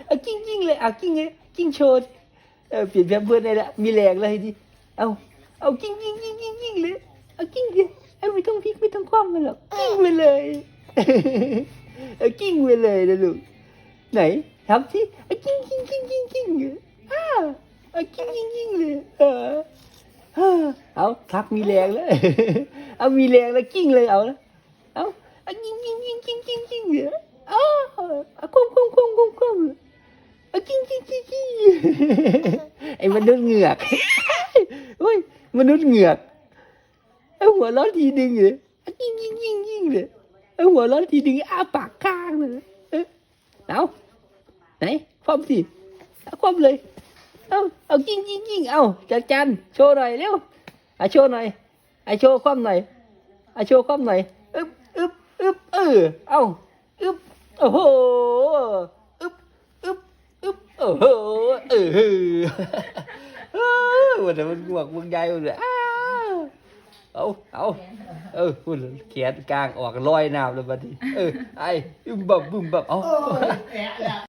ເອົາກິ້ງໆເລີຍ ເອົາກິ້ງເລີຍ ກິ້ງໂຊ ເອີ ປ່ຽນແພມເພີດໄດ້ລະ ມີແຮງແລ້ວທີນີ້ ເອົາ ເອົາກິ້ງໆໆໆເລີຍ ເອົາກິ້ງເລີຍ ເອົາ ບໍ່ຕ້ອງພິກ ບໍ່ຕ້ອງຄວ່ຳມັນດອກ ກິ້ງໄປເລີຍ ເອົາກິ້ງໄປເລີຍນະລູກ ໄຫນ ທຳຊິ ເອົາກິ້ງໆໆໆ ອາ ເອົາກິ້ງໆໆເລີຍ ເອີ ເອົາ ທັກມີແຮງແລ້ວ ເອົາ ມີແຮງແລ້ວ ກິ້ງເລີຍ ເອົາ ເອົາ ອາ ກິ້ງໆໆໆໆ ເອີ ເອົາ ຄວ່ຳໆໆໆ ເອົາ ກິ້ງໆໆໆ ໄອ້ມະນຸດເງືອກ ໂອ້ຍ ມະນຸດເງືອກ ເອົາ ຫົວເລາະທີໜຶ່ງເລີຍ ອາ ກິ້ງໆໆໆ ເລີຍ ເອົາ ຫົວເລາະທີໜຶ່ງ ອ້າປາກຄ້າງເລີຍ ເອີ ເອົາ ໄຫນ ຄວ່ຳຊິ ເອົາ ຄວ່ຳເລີຍ ເອົາ ເອົາ ກິ້ງໆໆ ເອົາ ຈັດຈານ ໂຊໜ່ອຍເລັວ ອາ ໂຊໜ່ອຍ ອາ ໂຊຄວ່ຳໜ່ອຍ ອາ ໂຊຄວ່ຳໜ່ອຍ ອຶບ ອຶບ ອຶບ ເອີ ເອົາ ອຶບ ໂອ້ໂຫ ອຶບ ອຶບ ອຶບ ໂອ້ໂຫ ເອີ ເອີ ວ່າແຕ່ມັນງວກເບິ່ງໃຫຍ່ເບິ່ງເດີ ອ້າ ເອົາ ເອົາ ເອີ ພຸ້ນ ແຂນກາງອອກລອຍນ້ຳແລ້ວບັດນີ້ ເອີ ໄອ້ ອຶມບັບ ບຶມບັບ ເອົາ.